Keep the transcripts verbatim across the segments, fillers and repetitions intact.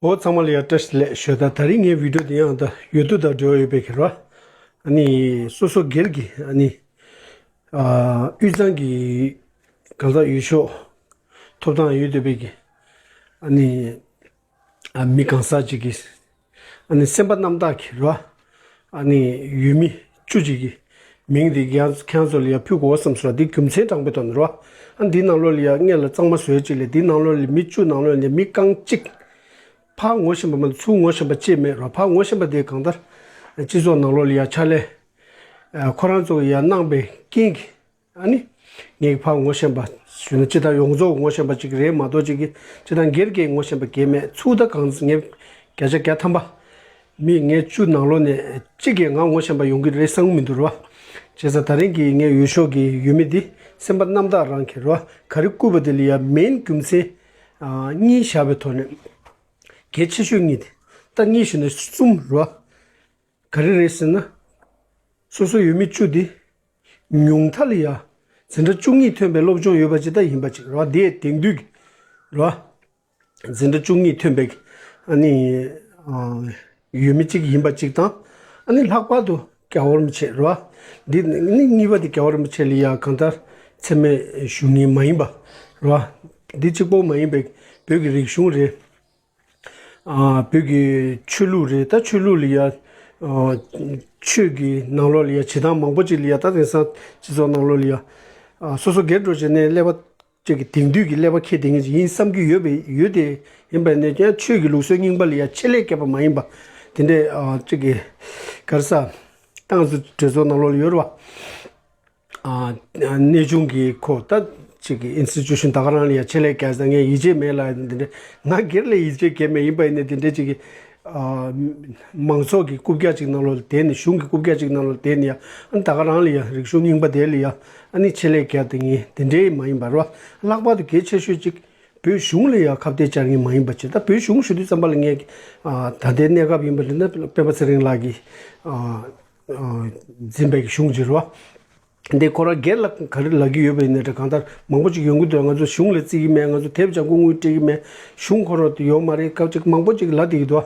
འོ་ཚང་མ་ལ་ཡང་བཀྲ་ཤིས་བདེ་ལེགས་ཞུ། ད་ད་རིང་ངའི་བི་ཌིའོ་འདི་ཡང་ད་ཡུལ་དུས་དང་འབྲེལ་བ་ཡོད་པའི་གི་རོ། ཨ་ནི་སོ་སོ་སྒེར་གྱི་ཨ་ནི་ཨ་དབུས་གཙང་གི་གང་ཟག་ཡུལ་ཤོག་ཐོབ་ཐང་ཡོད་བསྡད་པའི་གི་ཨ་ནི་ཨ་མི་གང་ཟག་ཅིག་གི་ཨ་ནི་སེམས་པ་རྣམ་དག་གི་རོ། ཨ་ནི་ཡུལ་མི་བཅུ་གཅིག་གི་མིང་འདི་ཡང་ཁྱེད་ཚོ་ལ་ཡང་ཕུལ་དགོས་བསམ་སོང་། འདི་རྒྱུ་མཚན་དྲང་པོའི་ཐོག་ནས་རོ། ཨ་འདི་ནང་ལོགས་ལ་ཡང་སྔོན་ལ་གཙང་མ་བཟོས་ཅིག་ལས་འདི་ནང་ལོགས་ལ་མི་བཅུ་ནང་ལོགས་ནས་མི་རྐང་གཅིག་ཕར་ངོ་ཤེས་པ་མ་གཏོགས་ཚུར་ངོ་ཤེས་པ་ཅིག་མེད་རོ། ཕར་ངོ་ཤེས་པ་དེ་གང་ལྟར་སྤྱི་ཚོགས་ནང་ལོགས་ལ་ཡང་ཕྱག་ལས་ཁོ་རང་ཚོ་ཡང་གནང་པའི་རྐྱེན་གྱིས། ཨ་ནི། ངས་ཕར་ངོ་ཤེས་པ་ཞུས་ན་སྤྱི་བཏང་ཡོངས་རྫོགས་ངོ་ཤེས་པ་ཅིག་རེད་མ་གཏོགས་ཅིག་གིས་སྤྱི་བཏང་སྒེར་གྱི་ངོ་ཤེས་པ་གང་མེད། ཚུར་ད་གང་ངས་བརྒྱ་ཆ་བརྒྱ་ཐམ་པ་མི་ངས་བཅུ་ནང་ལོགས་ནས་གཅིག་གིས་ང་ངོ་ཤེས་པ་ཡོང་གི་རེད་བསམ་གྱི་མི་འདུག་རོ། བྱས་ཙང་ད་རིང་གི་ངའི་ཡུལ་ཤོག་གི་ཡུལ་མི་འདི་སེམས་པ་རྣམ་དག་རང་གི་རོ། ག་རེ་བསྐུར་བ་དེ་ལ་ཡང་མིན་རྒྱུ་མཚན་གཉིས་བཞག་པའི་ཐོག་ནས་གལ་ཆེ་ཤོས་གཉིས་དེ། ད་གཉིས་ཞུས་ན་གསུམ་རོ། ག་རེ་རེད་ཟེར་ན། སོ་སོ་ཡུལ་མི་བཅུ་དེ། ཉུང་མཐའ་ལ་ཡ། འཛིན་གྲྭ་བཅུ་གཉིས་ཐོན་པའི་སློབ་སྦྱོང་ཡོད་པ་ཅིག་ད་ཡིན་པ་ཅིག་རོ། དེའི་དེང་དུས་ཀྱི་རོ། འཛིན་གྲྭ་བཅུ་གཉིས་ཐོན་པའི་ཨ་ནི་ཨ་ཡུལ་མི་གཅིག་ཡིན་པ་གཅིག་དང་། ཨ་ནི་ལྷག་པར་དུ་རྒྱལ་བ་རིན་པོ་ཆེ་རོ། འདི་ནི་གཉིས་པ་དེ་རྒྱལ་བ་རིན་པོ་ཆེ་ལ་ཡ་གང་ལྟར་མཚན་སྨད་ཞུ་མཁན་མ་ཡིན་པ་རོ། འདི་གཅིག་པོ་མ་ཡིན་པའི་བོད་ཀྱི་རིག་གཞུང་རེད། ཨ་བོད་ཀྱི་ཆོས་ལུགས་རེད། ད་ཆོས་ལུགས་ལ་ཡ། ཨ་ཆོས་ཀྱི་ནང་ལོགས་ལ་ཡ་བྱེད་སྟངས་མང་པོ་ཅིག་ལ་ཡ། ད་དེང་སང་སྤྱི་ཚོགས་ནང་ལོགས་ལ་ཡ། ཨ་སོ་སོ་སྒེར་འགྲོ་བྱས་ནས་ཀླད་པ་ཅིག་གི་དེང་དུས་ཀྱི་ཀླད་པ་འཁྱེར་བསྡད་མཁན་ཅིག་ཡིན་བསམ་གྱི་ཡོད་པའི་ཡོད་དེ། ཡིན་པ་ནས་ཀྱང་ཆོས་ཀྱི་ལུགས་སྲོལ་རྙིང་པ་ལ་ཡ་ཆེད་ལས་བརྒྱབ་པ་མ་ཡིན་པ། དེ་འདྲའི་ཨ་ཅིག་གི་ག་རེ་ཟ། ཏང་ཙུའུ་གྲོས་ཚོགས་ནང་ལོགས་ལ་ཡོད་རེད་བ། ཨ་གནས་ཆུང་གི་ཁོ་ད་ཅིག་གི་ཨིན་སི་ཊི་ཊུ་ཤན་ད་ག་རང་ལ་ཡ་ཆེད་ལས་བརྒྱབ་ཙང་ངས་ཡིད་ཆེས་མེད་ལ་འདི་འདྲ། ང་སྒེར་ལ་ཡིད་ཆེས་བརྒྱབ་མེད། ཡིན་པ་ཡིན་ནའི་འདི་འདྲའི་ཅིག་གི་ཨ་མང་ཚོགས་ཀྱི་རྐུབ་བཀྱག་ཅིག་ནང་ལོགས་ལ་བསྡད་ནས། གཞུང་གི་རྐུབ་བཀྱག་ཅིག་ནང་ལོགས་ལ་བསྡད་ནས་ཡ། ཨ་ནི་ད་ག་རང་ལ་ཡ་རིག་གཞུང་རྙིང་པ་དེ་ལ་ཡ་ཨ་ནི་ཆེད་ལས་བརྒྱབ་བསྡད་མཁན་དེ་འདྲའི་མ་ཡིན་པ་རོ། ལྷག་པར་དུ་གལ་ཆེ་ཤོས་ཅིག་བོད་གཞུང་ལ་ཡ་ཁ་གཏད་བཅག་མཁན་མ་ཡིན་པ་ཅིག་ད་བོད་གཞུང་ཞུ་དུས་ཙམ་པ་ལ་ངས་ཨ་ད་ལྟའི་གནས་སྐབས་ཡིན་པ་འདི་ན་སྤེན་པ་ཚེ་རིང་ལགས་ཀྱིས་ཨ་ཨ་འཛིན་པའི་གཞུང་ཅིག་རེད་བ། འདི་ཁོ་རང་སྒེར་ལ་ག་རེ་ལབ་ཀྱི་ཡོད་པ་ཡིན་ནའི་འདྲ། གང་ལྟར་མང་པོ་ཅིག་ཡོང་གི་འདུག་ང་ཚོ་གཞུང་ལ་བརྩི་གི་མེད། ང་ཚོ་དེབ་ཀྱང་སྐུ་ངོས་སྤྲད་ཀྱི་མེད། གཞུང་ཁོ་རང་དུ་ཡོད་མ་རེད། སྐབས་ཅིག་མང་པོ་ཅིག་ལབ་བསྡད་ཀྱི་འདུག་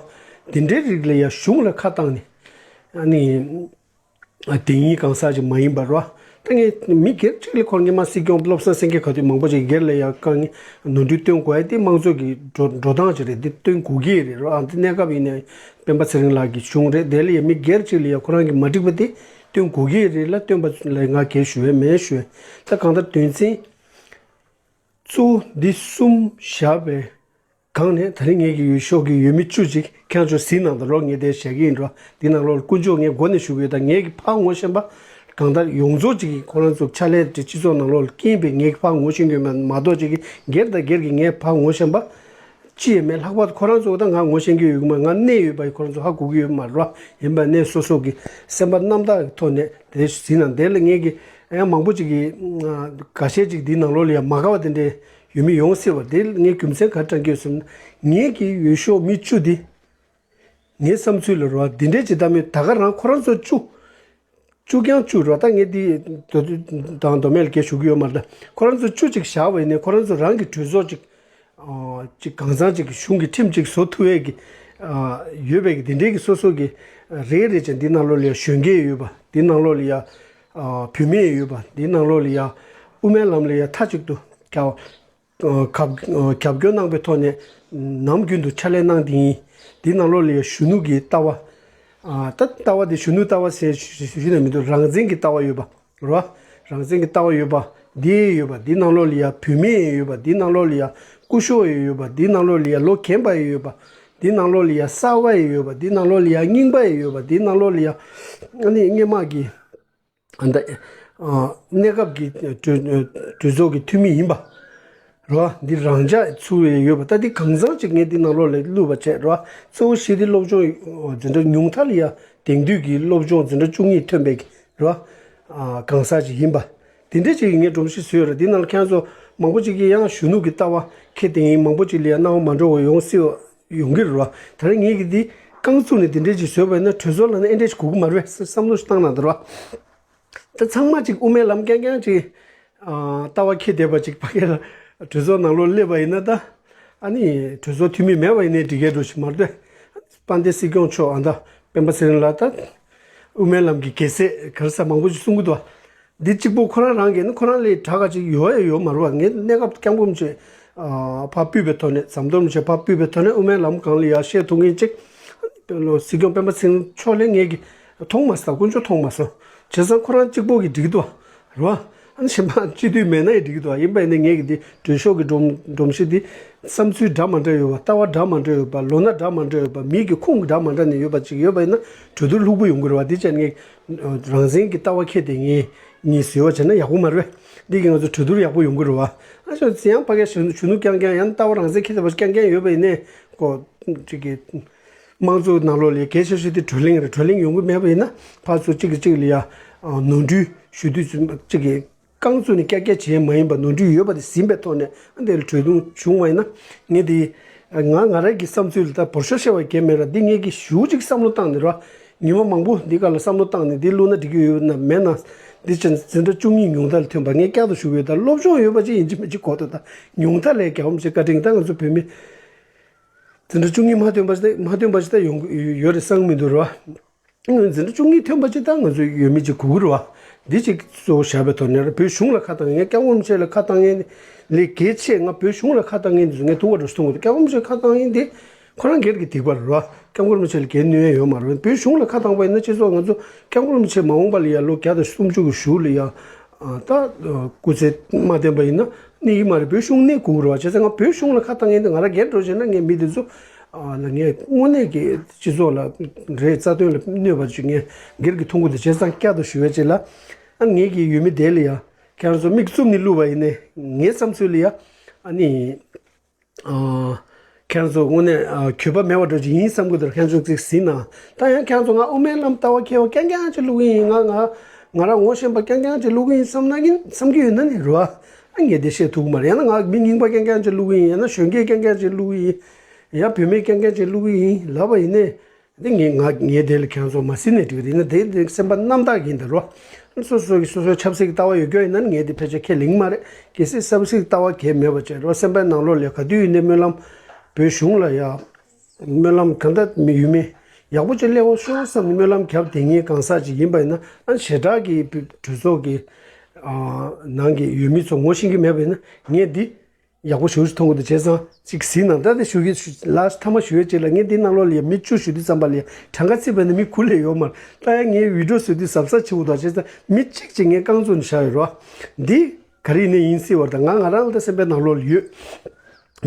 དེ་འདྲའི་རིགས་ལ་ཡ་གཞུང་ལ་ཁ་བཏང་ནས་ཨ་ནི་དེ་ཉིད་གང་ཟག་ཅིག་མ་ཡིན་པ་རེད་བ། ད་ངས་མི་སྒེར་གཅིག་ལ་ཁོ་རང་སྔོན་མ་སྲིད་སྐྱོང་བློ་བཟང་སེང་གེ་ག་དུས་མང་པོ་ཅིག་སྒེར་ལ་ཡ་དཀའ་ངལ་ནོར་འཁྲུལ་སྟོན་དགོས་ཡ་དེ་དམངས་གཙོ་གི་འགྲོ་འགྲོ་སྟངས་ཅིག་རེད། དེ་སྟོན་དགོས་ཀྱི་རེད་རེད་བ། ཨ་དེ་གནས་སྐབས་ཡིན་ནའི་སྤེན་པ་ཚེ་རིང་ལགས་ཀྱི་གཞུང་རེད། དེ་ལ་ཡ་མི་སྒེར་གཅིག་ལ་ཡ་ཁོ་རང་གི་མ་འགྲིག་པ་དེ་སྟོན་དགོས་ཀྱི་རེད་ལ། སྟོན་པ་ལ་ང་གལ་ཞུ་ཡ་མེད་ཞུ་ཡ། ད་གང་ལྟར་དོན་ཚན་གཙོ་བོ་འདི་གསུམ་བཞག་པའི་སྒང་ནས་ད་རིང་ངེད་ཀྱི་ཡུལ་ཤོག་གི་ཡུལ་མི་བཅུ་ཅིག་ཁྱེད་ཚོ་གཟིགས་གནང་དང་རོགས། ངས་དེ་བཤད་ཀྱི་ཡིན་རོགས། འདི་ནང་ལོགས་ལ་དཀོན་མཆོག་ངས་མགོ་ནས་ཞུ་གི་ཡོད། ད་ངེད་ཀྱི་ཕར་ངོ་ཤེས་པ་གང་ལྟར་ཡོངས་རྫོགས་ཅིག་གིས་ཁོ་རང་ཚོ་ཕྱག་ལས་དེ་སྤྱི་ཚོགས་ནང་ལོགས་ལ་རྐྱེན་པས་ངེད་ཀྱི་ཕར་ངོ་ཤེས་ཀྱི་ཡོད་མ་མ་གཏོགས་ཅིག་གིས་སྒེར་དང་སྒེར་གྱི་ངས་ཕར་ངོ་ཤེས་པ་ཅི་ཡང་མེད། ལྷག་པར་དུ་ཁོ་རང་ཚོ་ད་ང་ངོ་ཤེས་ཀྱི་ཡོད་ཀྱི་མ་རེད། ང་གནས་ཡོད་པ་ཁོ་རང་ཚོ་ཧ་གོ་གི་ཡོད་མ་རེད་རོགས། ཡིན་པ་ནས་སོ་སོ་གི་སེམས་པ་རྣམ་དག་གི་ཐོག་ནས་དེ་གཟིགས་གནང་། དེ་ལ་ངེད་ཀྱི་ཡང་མང་པོ་ཅིག་གིས་ཁ་ཤས་ཅིག་འདི་ནང་ལོགས་ལ་ཡང་མ་དགའ་བ་དེ་འདྲའི་ཡོད་མི་ཡོང་སྲིད་པ། དེ་ངས་རྒྱུ་མཚན་ག་རེ་བགྲང་གི་ཡོད་ཟེར་ན། ངེད་ཀྱི་ཡུལ་ཤོག་མི་བཅུ་དེ་ངའི་བསམ་ཚུལ་ལ་རོ། འདི་འདྲའི་ཅིག་ད་མི་ད་ག་རང་ཁོ་རང་ཚོ་བཅུ་བཅུ་རྐྱང་བཅུ་རོ། ད་ངས་འདི་དང་མདོ་སྨད་ལ་སྐད་ཞུ་གི་ཡོད་མ་རེད། ད་ཁོ་རང་ཚོ་བཅུ་ཅིག་བཞག་པ་ཡིན་ནའི་ཁོ་རང་ཚོ་རང་གི་གྲོས་ཚོགས་ཅིག་ཅིག་གང་ཚང་ཅིག་གཞུང་གི་ཁྲིམས་ཅིག་བཟོ་ཐུབ་ཡས་ཀྱི་ཡོད་པའི་གི་འདི་འདྲའི་གི་སོ་སོ་གི་རེ་རེ་བྱས་འདི་ནང་ལོགས་ལ་ཡང་གཞོན་སྐྱེས་ཡོད་པ། འདི་ནང་ལོགས་ལ་ཡང་བུད་མེད་ཡོད་པ། འདི་ནང་ལོགས་ལ་ཡང་དབུ་མའི་ལམ་ལ་ཡང་མཐའ་གཅིག་ཏུ་རྒྱབ་རྒྱབ་སྐྱོར་གནང་པའི་ཐོག་ནས་ནམ་རྒྱུན་དུ་ཕྱག་ལས་གནང་སྟེ་ཡིན། འདི་ནང་ལོགས་ལ་ཡང་གཞོན་ནུ་གི་ལྟ་བ། ད་ལྟ་བ་དེ་གཞོན་ནུ་ལྟ་བ་ཟེར་ཞུ་ན་མི་འདུག་རང་བཙན་གྱི་ལྟ་བ་ཡོད་པ། རོ། རང་བཙན་གྱི་ལྟ་བ་ཡོད་པ། འདི་ཡོད་པ། འདི་ནང་ལོགས་ལ་ཡ་བུད་མེད་ཡོད་པ། འདི་ནང་ལོགས་ལ་ཡ་སྐུ་ཞབས་ཡོད་པ། འདི་ནང་ལོགས་ལ་ཡ་ལོ་རྒན་པ་ཡོད་པ། འདི་ནང་ལོགས་ལ་ཡ་གསར་པ་ཡོད་པ། འདི་ནང་ལོགས་ལ་ཡ་རྙིང་པ་ཡོད་པ། འདི་ནང་ལོགས་ལ་ཡ་ཨ་ནི་སྔོན་མ་གི་ཨ་ད་གནས་སྐབས་ཀྱི་གྲོས་གྲོས་ཚོགས་ཀྱི་འཐུས་མི་ཡིན་པ། རོ། འདི་རང་འཇགས་ཚུར་ཡོད་པ། ད་འདི་གང་ཚང་ཅིག་ངས་འདི་ནང་ལོགས་ལ་བླུགས་པ་བྱས་རོ། གཙོ་བོ་ཞིག་འདི་སློབ་སྦྱོང་འཛིན་གྲྭ་ཉུང་མཐའ་ལ་ཡ་དེང་དུས་ཀྱི་སློབ་སྦྱོང་འཛིན་གྲྭ་བཅུ་གཉིས་ཐོན་པའི་རོ། གང་ཟག་ཅིག་ཡིན་པ། དེ་འདྲ་ཅིག་ངས་སྒྲོམ་གཞི་བཟོས་ཡོད་རེད། འདི་ནང་ལ་ཁྱེད་ཚོ་མང་པོ་ཅིག་གིས་ཡང་གཞོན་ནུ་གི་ལྟ་བ་ཁྱེད་དེ་ཡིན་མང་པོ་ཅིག་ལ་ཡ་སྣང་བ་མ་འགྲོ་བ་ཡོང་སྲིད་ཡོང་གི་རེད་རོ། ད་རེས་ངས་ཀྱི་འདི་རྐང་བཙུགས་ནས་འདི་འདྲ་ཅིག་བཟོས་པ་ཡིན་ན་གྲོས་ཚོགས་ལ་ནི་ཨེ་འདྲ་ཅིག་གོ་གི་མ་རེད་བསམ་བློ་ཞིག་བཏང་གནང་འདུག་རོ། ད་ཚང་མ་ཅིག་དབུ་མའི་ལམ་རྐྱང་རྐྱང་ཅིག་ཨ་ལྟ་བ་འཁྱེར་བསྡད་པ་ཅིག་ཕ་གི་ལ་གྲོས་ཚོགས་ནང་ལོགས་སླེབས་པ་ཡིན་ན་ད་ ཨ་ནི་གྲོས་ཚོགས་འཐུས་མི་མེད་པ་ཡིན་ནའི་འགྲིག་གི་འགྲོ་ཞིག་མ་རེད། དཔལ་ལྡན་སྲིད་སྐྱོང་མཆོག་ཨ་མདའ་སྤེན་པ་ཚེ་རིང་ལགས་དང་དབུ་མའི་ལམ་གྱི་རྒྱལ་སྲས་ག་རེ་ཟེར་མང་པོ་ཞིག་གསུང་གི་འདུག་འདི་གཅིག་པོ་ཁོ་རང་རང་གིས་ནི་ཁོ་རང་ལས་དྲག་ག་ཅིག་ཡོད་ཡ་ཡོད་མ་རེད་བ། ངས་གནས་སྐབས་སྐྱབས་མགོན་རིན་པོ་ཆེ་ཨ་ཕར་ཕུད་པའི་ཐོག་ནས་ཟམ་གདོང་རིན་པོ་ཆེ་ཕར་ཕུད་པའི་ཐོག་ནས་དབུ་མའི་ལམ་སྒང་ལ་ཡར་བཤད་ཐུབ་མཁན་ཅིག་སྲིད་སྐྱོང་སྤེན་པ་ཚེ་རིང་མཆོག་ལས་ངས་ཀྱི་མཐོང་མ་སོང་། དཀོན་མཆོག་མཐོང་མ་སོང་། བྱས་ཙང་ཁོ་རང་གཅིག་པོ་གིས་འགྲིག་གི་འདུག་བ། རེད་བ། ཨ་ནི་གཞན་པ་སྤྱི་འཐུས་མེད་ན་ཡང་འགྲིག་གི་འདུག་བ། ཡིན་པ་ཡིན་ནའི་ངས་ཀྱི་འདི་གྲོས་ཚོགས་ཀྱི་སྒྲོམ་སྒྲོམ་གཞི་འདི་བསམ་ཚུལ་འདྲ་མ་འདྲ་ཡོད་པ། ལྟ་བ་འདྲ་མ་འདྲ་ཡོད་པ། ལོ་ན་འདྲ་མ་འདྲ་ཡོད་པ། མི་གི་ཁུངས་འདྲ་མ་འདྲ་ནས་ཡོད་པ་ཅིག་ཡོད་པ་ཡིན་ན་གྲོས་བསྡུར་ལྷུག་པོ་ཡོང་གི་རེད་བ། འདི་བྱས་ནས་རང་བཙན་གྱི་ལྟ་བ་ཁྱེར་ཏེ་ངས་ངས་བཟོས་པ་བྱས་ན་ཡག་པོ་མ་རེད་པས། འདི་གི་ང་ཚོ་གྲོས་བསྡུར་ཡག་པོ་ཡོང་གི་རེད་བ། ཨ་ཞོ་ཚེ་ཡང་ཕ་གིའི་གཞོན་གཞོན་ནུ་རྐྱང་རྐྱང་ཡང་ལྟ་བ་རང་བཙན་ཁྱེར་ཏེ་བ་རྐྱང་རྐྱང་ཡོད་པ་ཡིན་ནའི་ཀོ་ཅིག་གི་དམངས་གཙོ་ནང་ལོགས་ལ་གལ་ཆེ་ཤོས་དེ་གྲོས་གླེང་རེད། གྲོས་གླེང་ཡོང་གི་མེད་པ་ཡིན་ན་ཕར་ཚུར་གཅིག་གིས་གཅིག་ལ་ཡ་ནོར་འཁྲུལ་ཞུ་དུས་ཙམ་གཅིག་གིས་རྐང་བཙུགས་ནས་ཀྱག་ཀྱག་བྱེད་ཡས་མ་ཡིན་པ་ནོར་འཁྲུལ་ཡོད་པ་དེ་ཟིན་པའི་ཐོག་ནས་ཨ་འདི་ལ་གྲོས་བསྡུར་བྱུང་བ་ཡིན་ན་ངས་དེ་ང་ང་རང་གི་བསམ་ཚུལ་ལ་ད་བོར་ཤོག་བཤད་པ་གལ་མེད་ར། འདི་ངས་ཀྱི་ཞུ་གཅིག་བསམ་བློ་བཏང་ནས་ར་ཉི་མ་མང་པོ་འདི་ག་ལ་བསམ་བློ་བཏང་ནས་འདི་བླུགས་ན་འགྲིག་གི་ཡོད་ན་མེད་ན་འདི་ཅན་འཛིན་གྲྭ་བཅུ་གཉིས་ཉུང་མཐའ་ལ་ཐོན་པ་ངས་བསྐྱར་དུ་ཞུ་གི་ཡོད། ད་སློབ་སྦྱོང་ཡོད་པ་ཅིག་ཡིན་གཅིག་མིན་གཅིག་གོ་ཐུབ། ད་ཉུང་མཐའ་ལས་རྒྱལ་བ་རིན་པོ་ཆེ་བཀའ་དྲིན་ད་ང་ཚོ་བོད་མི། འཛིན་གྲྭ་བཅུ་གཉིས་མ་ཐོན་པ་ཞིག་མ་ཐོན་པ་ཞིག་ད་ཡོང་ཡོད་རེད་བསམ་གྱི་མི་འདུག་ར། འཛིན་གྲྭ་བཅུ་གཉིས་ཐོན་པ་ཅིག་ད་ང་ཚོ་ཡོད་མི་ཅིག་དགོས་ཀྱི་རེད་བ། འདི་ཅིག་གཙོ་བོ་བཞག་པའི་ཐོག་ནས་ར་བོད་གཞུང་ལ་ཁ་བཏང་ངས་སྐྱབས་མགོན་རིན་པོ་ཆེ་ལ་ཁ་བཏང་མཁན་ལས་གལ་ཆེ། ང་བོད་གཞུང་ལ་ཁ་བཏང་མཁན་འདི་ཚོ་ངས་ཐུགས་ཁ་འགྲོ་ཞིག་མཐོང་གི་འདུག་སྐྱབས་མགོན་རིན་པོ་ཆེ་ཁ་བཏང་མཁན་འདི་ཁོ་རང་སྒེར་གྱི་སྡིག་པ་རེད་བ། སྐྱབས་མགོན་རིན་པོ་ཆེ་ལ་གལ་གནོད་ཡ་ཡོད་མ་རེད། བོད་གཞུང་ལ་ཁ་བཏང་པ་ཡིན་ན་སྤྱི་ཚོགས་ང་ཚོ་སྐྱབས་མགོན་རིན་པོ་ཆེ་མ་འོངས་པ་ལ་ཡ་ལོ་བརྒྱ་དང་སུམ་ཅུ་གི་གཞུག་ལ་ཡ་ད་སྐུ་ཚེ་མ་བརྟན་པ་ཡིན་ན་གནས་ཀྱི་མ་རེད། བོད་གཞུང་གནས་དགོས་ཀྱི་རེད་བ། བྱས་ཙང་ང་བོད་གཞུང་ལ་ཁ་བཏང་མཁན་འདི་ང་རང་སྒེར་འགྲོ་བྱས་ན་ངས་མི་འདི་ཚོ་ཨ་ལ་ངས་དངོས་གནས་ཀྱི་སྤྱི་ཚོགས་ལ་རེད་རྩ་དོན་ལ་གནོད་པ་ཅིག་ངས་སྒེར་གྱི་ཐུགས་ཁུར་དེ་བྱས་ཙང་བསྐྱར་དུ་ཞུ་བའི་ཆེད་ལ་ཨ་ངེད་ཀྱི་ཡུལ་མི་དེ་ལ་ཡ་ཁྱེད་རང་ཚོ་མིག་བཙུམ་ནས་བླུགས་པ་ཡིན་ནའི་ངའི་བསམ་ཚུལ་ལ་ཡ་ཨ་ནི་ཨ་ཁྱེད་རང་ཚོ་དངོས་གནས་ཨ་གུས་པ་མེད་པ་འདྲ་ཅིག་ཡིན་བསམ་གི་འདུག་ཁྱེད་རང་ཚོ་ཅིག་ཟིན་ན་ད་ཡང་ཁྱེད་རང་ཚོ་ང་དབུ་མའི་ལམ་ལྟ་བ་མཁས་པ་རྐྱང་རྐྱང་ཅིག་བླུགས་ཡིན། ང་ང་ང་རང་ངོ་ཤེས་པ་རྐྱང་རྐྱང་ཅིག་བླུགས་ཡིན་བསམ་ན་ཡིན་བསམ་གི་ཡོད་ན་ནི་རེད་བ། ཨ་ངས་དེ་བཤད་ཐུབ་ཀྱི་མ་རེད། ཡང་ན་ང་མི་རྙིང་པ་རྐྱང་རྐྱང་ཅིག་བླུག་གི་ཡིན། ཡང་ན་གཞོན་སྐྱེས་རྐྱང་རྐྱང་ཅིག་བླུག་གི་ཡིན། ཡང་བུད་མེད་རྐྱང་རྐྱང་ཅིག་བླུག་གི་ཡིན་ལབ་པ་ཡིན་ནའི། དེ་ངས་ང་ངས་དེ་ལ་ཁྱེད་རང་ཚོ་མ་ཟིན་ནས་འགྲིག་གི་རེད། ཡིན་ན་དེ་དེ་སེམས་པ་རྣམ་དག་གི་ཡིན་ད་རོ། སོ་སོ་གི་སོ་སོའི་ཆབ་སྲིད་ཀྱི་ལྟ་བ་ཡོད་རྒྱུ་ཡིན་ན་ངས་དེ་ཕལ་ཆེར་ཁས་ལེན་གྱི་མ་རེད། གལ་སྲིད་ཆབ་སྲིད་ཀྱི་ལྟ་བ་གལ་མེད་པ་བྱས་རོ། སེམས་པའི་ནང་ལོགས་ལ་ག་དུས་ཡིན་ནའི་སྨོན་ལམ་བོད་གཞུང་ལ་ཡ། སྨོན་ལམ་གང་ལྟར་མི་ཡུལ་མི་ཡག་པོ་ཅིག་སླེབས་པ་ཤོག་བསམ་ནས་སྨོན་ལམ་བརྒྱབ་བསྡད་མཁན་གང་ཟག་ཅིག་ཡིན་པ་ཡིན་ན། ཨ་ཞེ་དྲག་གི་གྲོས་ཚོགས་ཀྱི་ཨ་ནང་གི་ཡུལ་མི་ཚོ་ངོ་ཤེས་ཀྱི་མེད་པ་ཡིན་ན་ངས་འདི་ཡག་པོ་ཞེ་པོ་ཅིག་མཐོང་གི་འདུག་བྱས་ཙང་ཅིག་ཟིན་ན་ད་དེ་ཞུ་གི་ལ་མཐའ་མ་ཞུ་ཡས་ཅིག་ལ་ངས་འདི་ནང་ལོགས་ལ་ཡ་མི་བཅུ་ཞུ་དུས་ཙམ་པ་ལ་ཡ་གྲངས་ཀ་བརྩིས་པ་ཡིན་ན་མི་དགུ་ལས་ཡོད་མ་རེད། ད་ཡ་ངས་བི་ཌིའོ་བཟོ་དུས་གཟབ་གཟབ་བྱེད་དགོས་འདུག་བྱས་ཙང་མི་གཅིག་ཅིག་ངས་རྐང་བཙུགས་ནས་བཞག་ཡོད་རོ། འདི་ག་རེ་ཡིན་ནའི་ཡིན་སྲིད་པ་རེད། ད་ང་ང་རང་ལ་ད་སེམས་པའི་ནང་ལོགས་ལ་ཡོད།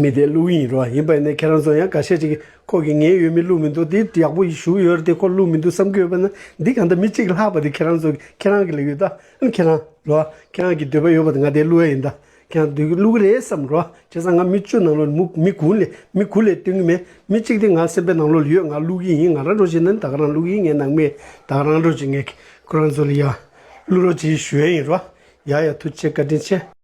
མི་དེ་བླུག་ཡིན་རོ། ཡིན་པ་ཡིན་ནའི་ཁྱེད་རང་ཚོ་ཡང་འགའ་ཤས་ཅིག་གིས་ཁོ་གིས་ངའི་ཡུལ་མི་བླུག་མི་འདུག་འདི་ཡག་པོ་ཞུ་ཡོད་རེད་དེ་ཁོ་བླུག་མི་འདུག་བསམ་གྱི་ཡོད་པ་ན། འདི་གང་ལྟར་མི་གཅིག་ལྷག་པ་དེ་ཁྱེད་རང་ཚོ་ཁྱེད་རང་གི་ལ་ཡོད། ད་ཁྱེད་རང་རོ། ཁྱེད་རང་གི་འདོད་པ་ཡོད་པ་དེ་ང་དེ་བླུག་ཡ་ཡིན། ད་ཁྱེད་རང་འདོད་གི་བླུག་གི་རེད་བསམ་རོ། བྱས་ཙང་ང་མི་བཅུ་ནང་ལོགས་མི་མི་དགུ་ལས་མི་དགུ་ལས་སྟོན་གི་མེད། མི་གཅིག་དེ་ང་སེམས་པའི་ནང་ལོགས་ལ་ཡོད། ང་བླུག་གི་ཡིན། ང་རང་འགྲོ་བྱེད་ན་ད་ག་རང་བླུག་གི་ཡིན། ངའི་ནང་མི་ད་ག་རང་འགྲོ་བྱེད། ངས་ཁོ་རང་ཚོ་ལ་ཡ་བླུག་རོགས་བྱེད་ཞུ་ཡ་ཡིན་རོ། ཡ་ཡ་ཐུགས་རྗེ་ཆེ། བཀའ་དྲིན་ཆེ།